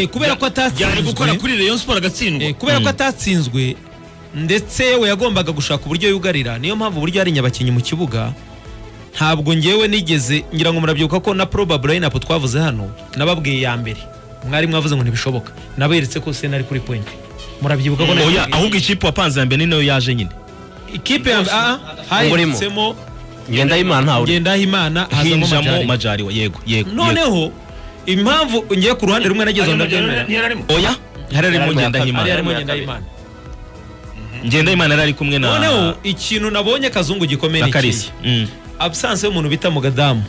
Kubera ko atatsinzwe, Yari gukora kuri Rayon Sport agatsindwa. Kubera ko atatsinzwe, ndetse we yagombaga gushaka uburyo yugarira. Niyo mpamvu uburyo hari abakinnyi mu kibuga, ntabwo ngewe nigeze ngira ngo murabyibuka ko na probable lineup twavuze hano nababwiye ya mbere, mwari mwavuze ngo ntibishoboka, naberetse ko Sena ari kuri point. Murabyibuka ko Oya, nabibabwiye. ahubwo ikipe wapanze ya mbere ni nayo yaje nyine. Ikipe ya hahinditsemo Ngendahimana ntawe uri. Ngendahimana, hazamo Hinjamo Majaliwa. Majaliwa, yego. Noneho impamvu ngiye ku ruhande rumwe nageze aho ndabyemera. Ntiyararimo. Oya, hari harimo Yararimo. Ngendahimana. Hari harimo Yararimo. Ngendahimana. Ngendahimana yari ari kumwe na Noneho ikintu nabonye, Kazungu, gikomeye na ni Kalisa. ikihe? Absence y'umuntu bita Mugadamu,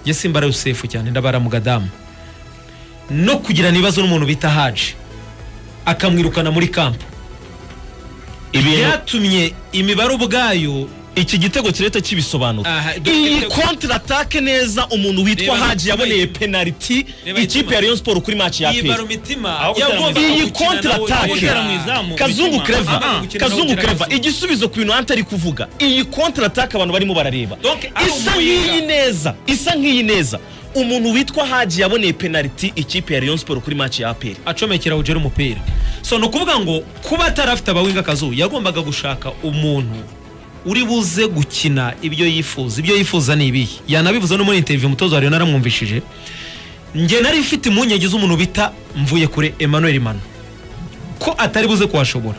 njye simbara Yusefu cyane, ndabara Mugadamu, no kugirana ibibazo n'umuntu bita Haji akamwirukana muri camp, Ibintu byatumye imibare ubwayo iki gitego kireta kibisobanura. Aha, Iyi contre attaque neza, umuntu witwa Reba Haji mitima yaboneye yituma. penalty Reba ikipe mitima. ya Rayon Sport kuri match ya Iyi APR. baro mitima Aho gutera mu yagombaga Iyi gukina contre nawe attaque. Gutera mu izamu. Kazungu Mitima. Clever, Gukina Kazungu nawe. Clever, igisubizo ku bintu Ante ari kuvuga, iyi contre attaque abantu barimo barareba Donc, ari isa umuhinga. nk'iyi neza, isa nk'iyi neza, umuntu witwa Haji yaboneye penalty ikipe ya Rayon Sport kuri match ya APR. Acomekera ugera umupira. So ni ukuvuga ngo kuba atari afite abawinga, Kazu, yagombaga gushaka umuntu uri buze gukina ibyo yifuza. Ibyo yifuza ni ibihe? Yanabivuze no muri interview, umutoza wa Rayon naramwumvishije. Njye nari mfite impungenge z'umuntu bita Mvuye Kure Emmanuel Manu, ko atari buze kuhashobora.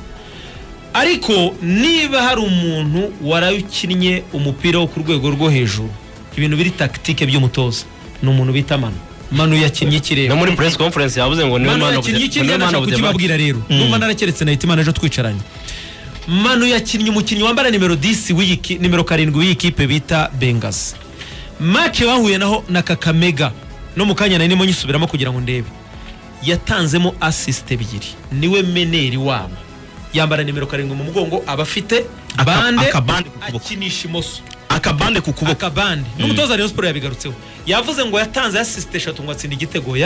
Ariko niba hari umuntu warawukinnye umupira wo ku rwego rwo hejuru, ibintu biri tactique by'umutoza, ni umuntu bita Manu. Manu yakinnye ikirere. No muri press conference yavuze ngo niwe Manu man of the yakinnye ikirere. niwe man Ndashaka of the match. kukibabwira rero. Ndumva narakeretse na Hitimana ejo twicaranye. Manu yakinnye umukinnyi wambara nimero 10 nimero 7 w'iyi kipe bita Bengazi. Match bahuye naho na Kakamega, no mu kanya nari ndimo nyisubiramo kugira ngo ndebe, yatanzemo assist ebyiri, niwe meneur wabo. Yambara nimero 7 mu mugongo, aba afite bande, Akabande ku kuboko. akinisha imoso. Akabande ku kuboko. Akabande. N'umutoza Rayon Sport yabigarutseho, yavuze ngo yatanze assist eshatu ngo atsinda igitego.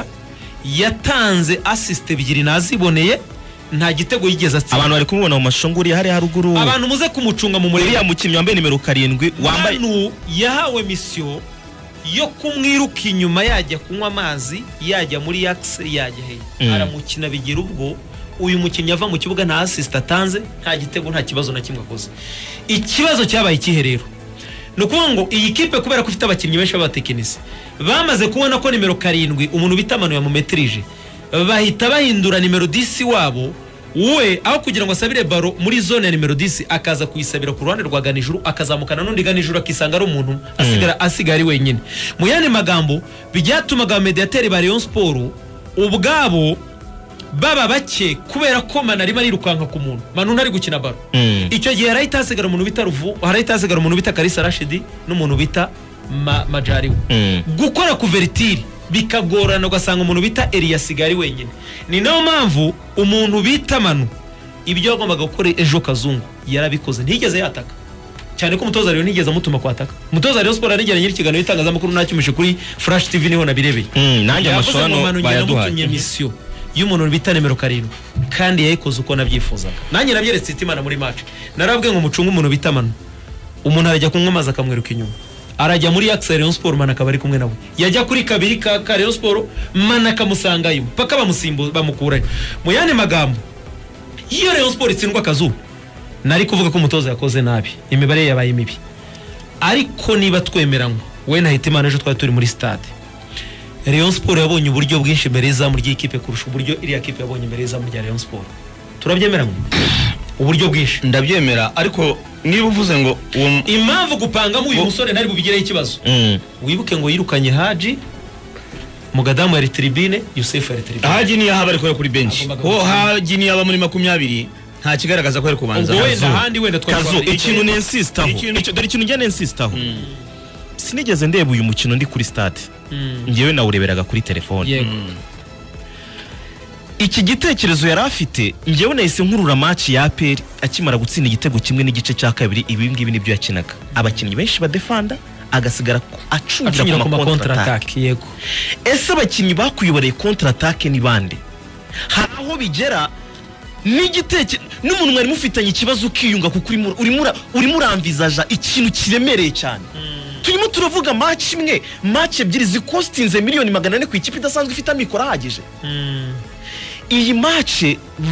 Yatanze assist ebyiri naziboneye, nta gitego yigeze atsinda. Abantu bari kumubona mu mashusho nguriya hariya haruguru. Abantu muze kumucunga mu muriro. Uriya mukinnyi wambaye nimero 7 wambaye Manu yahawe mission yo kumwiruka inyuma, yajya kunywa amazi, yajya muri axe, yajya he, aramukina bigira ubwo uyu mukinnyi ava mu kibuga nta assist atanze, nta gitego, nta kibazo na kimwe akoze. Ikibazo cyabaye ikihe rero? Ni ukuvuga ngo iyi kipe, kubera ko ifite abakinnyi benshi b'abatekinisi, bamaze kubona ko nimero 7 umuntu bita Manu yamumetirije, bahita bahindura nimero 10 wabo. We aho kugira ngo asabire ballon muri zone ya nimero 10, akaza kuyisabira ku ruhande rwa Ganijuru, akazamukana n'undi Ganijuru, akisanga ari umuntu asigara, asigara ari wenyine. Mu yandi magambo, byatumaga abamediateri ba Rayon Sport ubwabo baba bake, kubera ko Manu arimo arirukanka ku muntu, Manu ntari gukina ballon. Icyo gihe harahita hasigara umuntu bita Ruvu, harahita hasigara umuntu bita Kalisa Rashidi n'umuntu bita Majaliwa. Gukora couverture bikagorana, ugasanga umuntu bita Elias asigaye ari wenyine. Ni nayo mpamvu umuntu bita Manu ibyo yagombaga gukora ejo, Kazungu, yarabikoze. Ntiyigeze yataka cyane ko umutoza rero ntiyigeze amutuma kwataka. Umutoza Rayon Sport yarigera nyiri ikiganiro y'itangazamakuru, nacyumije kuri Flash TV, niho nabirebeye. Nanjye Yavuze amashusho ngo hano Manu njye bayaduhaye. namutumye mission y'umuntu bita nimero 7, kandi yayikoze uko nabyifuzaga. Nanjye nabyeretse Hitimana muri match, narabwiye ngo mucunge umuntu bita Manu. Umuntu arajya kunywa amazi akamwiruka inyuma, arajya muri axe Rayon Sport, Manu akaba ari kumwe nawe, yajya kuri kabiri ka Rayon Sport, Manu akamusangayo mpaka bamusimbu bamukurayo. Mu yandi magambo, iyo Rayon Sport itsindwa, Kazuba, nari kuvuga ko umutoza yakoze nabi, imibare ye yabaye mibi. Ariko niba twemeranywa, we na Hitimana ejo twari turi muri stade, Rayon Sport yabonye uburyo bwinshi imbere y'izamu ry'ikipe kurusha uburyo iriya kipe yabonye imbere y'izamu rya Rayon Sport. Turabyemeranywa, uburyo bwinshi? Ndabyemera, ariko niba uvuze ngo uwo Impamvu gupangamo uyu musore ntari bubigireho ikibazo, wibuke ngo yirukanye Haji, Mugadamu yari tribune, Yusefu yari tribune. Haji niyo haba ariko kuri bench. Agombaga Ko gukina. Haji niyo aba muri 20, nta kigaragaza ko ari kubanza. Ubwo wenda ahandi wenda Kazu, ikintu nensistaho, dore ikintu njya nensistaho, sinigeze ndeba uyu mukino ndi kuri stade, ngewe nawureberaga kuri telefone. Iki gitekerezo yari afite, ngewe nahise nkurura match ya APR akimara gutsinda igitego kimwe n'igice cya kabiri. Ibi ngibi nibyo yakinaga, abakinnyi benshi badefanda, agasigara acungira acungira ku ku ma ma contre contre attaque. attaque, yego. Ese abakinnyi bakuyoboreye contre attaque ni bande? Hari aho bigera n'igitekerezo n'umuntu mwari mufitanye ikibazo ukiyunga, kuko urimo uramvizaja ikintu kiremereye cyane. Turimo turavuga match imwe, match ebyiri zikostinze miliyoni 400 ku ikipe idasanzwe ifite amikoro ahagije. Iyi match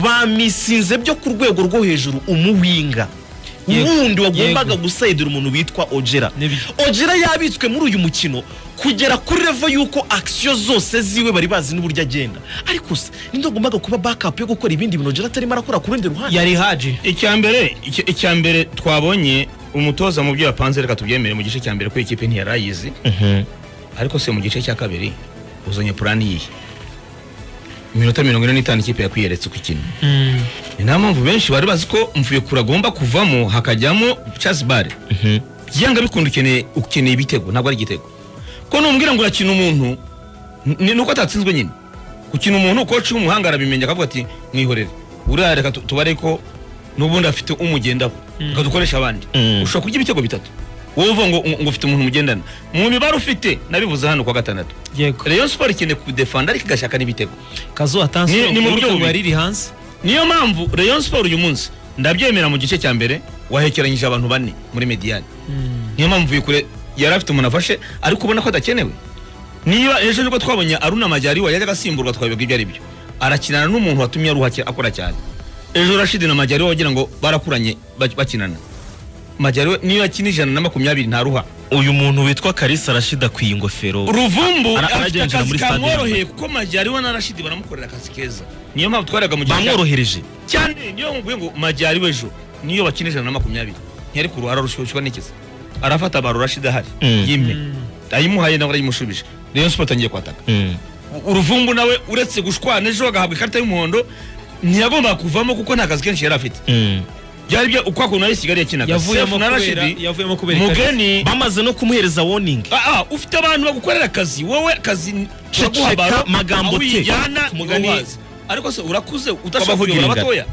bamisinze byo ku rwego rwo hejuru umuwinga wundi wagombaga gusayidira umuntu witwa Ojera. Ojera yabitswe muri uyu mukino kugera kuri level yuko action zose ziwe bari bazi n'uburyo agenda, ariko se ninde wagombaga kuba backup yo gukora ibindi bintu Ojera atarimo arakora ku rundi ruhande? Yari Haji. Icyambere twabonye umutoza mu byo yapanze, reka tubyemere mu gice cya mbere ko ikipe ntiyarayizi, ariko se mu gice cya kabiri uzanye plan yihe? Iminota 45 ikipe yakwiyeretse uko ikina. Ni nta mpamvu benshi bari bazi ko Mvuyekure agomba kuvamo hakajyamo Charles Bare. Byanga bikunda ukeneye ibitego, ntabwo ari igitego. Ko numbwira ngo urakina umuntu ni nuko atatsinzwe nyine. Gukina umuntu coach w'umuhanga arabimenya akavuga ati mwihorere. Uriya reka tubare ko nubundi afite umugendaho. Reka dukoresha abandi. Ushobora kurya ibitego bitatu. Wowe uvuga ngo ufite umuntu mugendana. Mu mibare ufite nabivuze hano kwa gatandatu. Yego. Rayon Sport ikeneye kudefanda ariko igashaka n'ibitego. Kazu attention ni mu buryo bubiri hanze. Niyo mpamvu Rayon Sport uyu munsi ndabyemera mu gice cya mbere wahekeranyije abantu bane muri mediane. Niyo mpamvu Mvuyekure yari afite umuntu afashe ariko ubona ko adakenewe. Niba ejo nibwo twabonye Aruna Majaliwa yajyaga asimburwa twabibwa ibyo ari byo. Arakinana n'umuntu watumye aruha akora cyane. Ejo Rashid na Majaliwa wagira ngo barakuranye bakinana. Majaliwa niyo akina 120 ntaruha. Uyu muntu witwa Kalisa Rashid akwiye ingofero. Ruvumbu afite akazi kamworoheye kuko Majaliwa na Rashid baramukorera akazi keza. Niyo mpamvu twaraga mu gihe bamworohereje cyane. Niyo nguye ngo Majaliwa ejo niyo bakina 120 ntiyari kuruhara rushyushwa n'ikiza. Arafata baro Rashid ahari yime ayimuhaye nawe arayimushubije. Rayon Sport atangiye kwataka. Uruvumbu nawe uretse gushwana ejo agahabwa ikarita y'umuhondo ntiyagomba kuvamo kuko nta kazi kenshi yari afite. Byari byo uko akuna yari Kigali yakinaga. Yavuyemo kubera Mugeni bamaze no kumuhereza warning. Ufite abantu bagukorera akazi wowe akazi baguha baro magambo te Mugeni, ariko se urakuze udashobora kuyobora abatoya.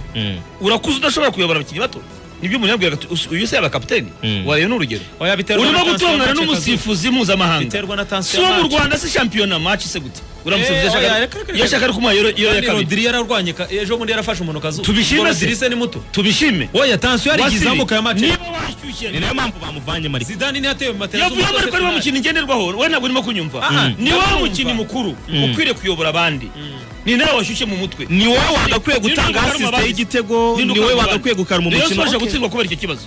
Urakuze udashobora kuyobora abakinnyi bato. Nibyo umuntu yabwiraga uyu se yaba kapiteni wayo n'urugero. Urimo gutongana n'umusifuzi mpuzamahanga. Biterwa na tension. So mu Rwanda se shampiyona match se gute? Uramusifuzi yashaka ari kumuha yero ya kabiri. Rodri yararwanye ejo bundi yarafashe umuntu kazu. Tubishime se ni muto. Tubishime. Oya tension yarigizamuka ya match. Niba washyushye ni nayo mpamvu bamuvanye Mari. Zidane ntiyateye mu matera. Yavuye muri ko mukino ngenderwaho. We ntabwo urimo kunyumva. Ni wowe mukinnyi mukuru ukwiriye kuyobora abandi. Ni nawe washyushye mu mutwe. Ni wowe wagakwiye gutanga assist y'igitego, ni wowe wagakwiye gukaruma umukino. Rayon Sport gutsindwa kubera icyo kibazo.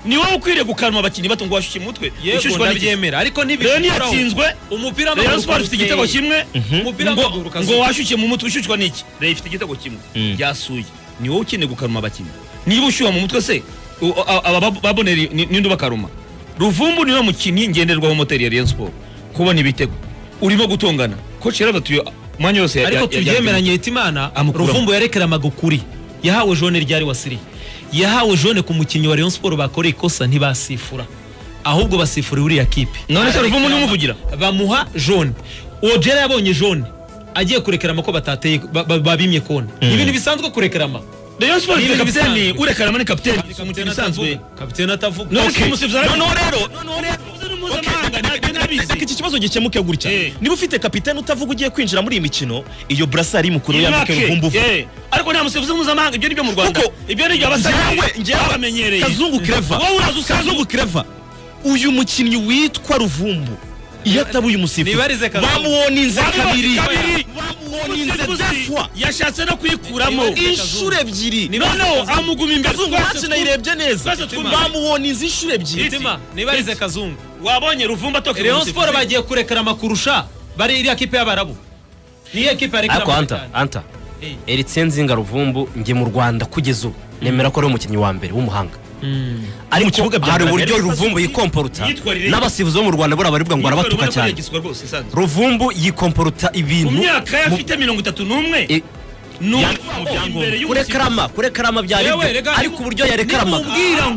Ni wowe ukwiriye gukaruma abakinnyi bato ngo washyushye mu mutwe. Ushyushwa ntibyemera ariko ntibikuraho. Yatsinzwe umupira w'amaguru. Rayon Sport ifite igitego kimwe. Umupira w'amaguru ngo washyushye mu mutwe ushyushwa n'iki? Rayon ifite igitego kimwe. Yasuye. Ni wowe ukeneye gukaruma abakinnyi. Niba ushyuha mu mutwe se aba baboneri ninde bakaruma? Ruvumbu niwe mukinnyi ngenderwaho moteri ya Rayon Sport kubona ibitego. Urimo gutongana. Coach yarabatuye mwanya yose ariko tubyemeranye Hitimana. Ruvumbu yarekeramaga ukuri. Yahawe jaune ryari wasiri. Yahawe jaune ku mukinnyi wa Rayon Sport bakoreye ikosa ntibasifura. Ahubwo basifura uriya kipe. None se Ruvumbu ni umuvugira? Bamuha jaune. Ojera yabonye jaune agiye kurekerama ko batateye babimye kona. Ibintu bisanzwe kurekerama. Rayon Sport ifite kapiteni urekerama ni kapiteni umukinnyi usanzwe. Kapiteni atavuga. None rero iki kibazo gikemuke gutya. Niba ufite kapiteni utavuga ugiye kwinjira muri iyi mikino, iyo brassard mukuru yambike Ruvumbu. Ariko nta musifuzi mpuzamahanga ibyo nibyo mu Rwanda. Ibyo nibyo abasajya bamenyereye. Kazungu Clever. Wowe uraza Kazungu Clever. Uyu mukinnyi witwa Ruvumbu iyo ataba uyu musifuzi bamuwoninze kabiri. Bamuwoninze defwa. Yashatse no kuyikuramo inshuro ebyiri. Noneho amuguma imbere. Kazungu match nayirebye neza. Bamuwoninze inshuro ebyiri. Hitima nibarize Kazungu. Wabonye Ruvumbu atoka Rayon Sport bagiye kurekera makurusha bari iriya kipe y'Abarabu. Niye kipe yarekera. Ariko Anta Eritse Nzinga Ruvumbu nge mu Rwanda kugeza ubu nemera ko ari umukinnyi wa mbere w'umuhanga. Ariko hari uburyo Ruvumbu yikomporuta n'abasifuzi bo mu Rwanda bora barivuga ngo arabatuka cyane. Ruvumbu yikomporuta ibintu mu myaka yafite 31 kurekarama byari ariko uburyo yarekaramaga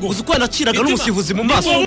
uzi ko yanaciraga n'umusifuzi mu maso.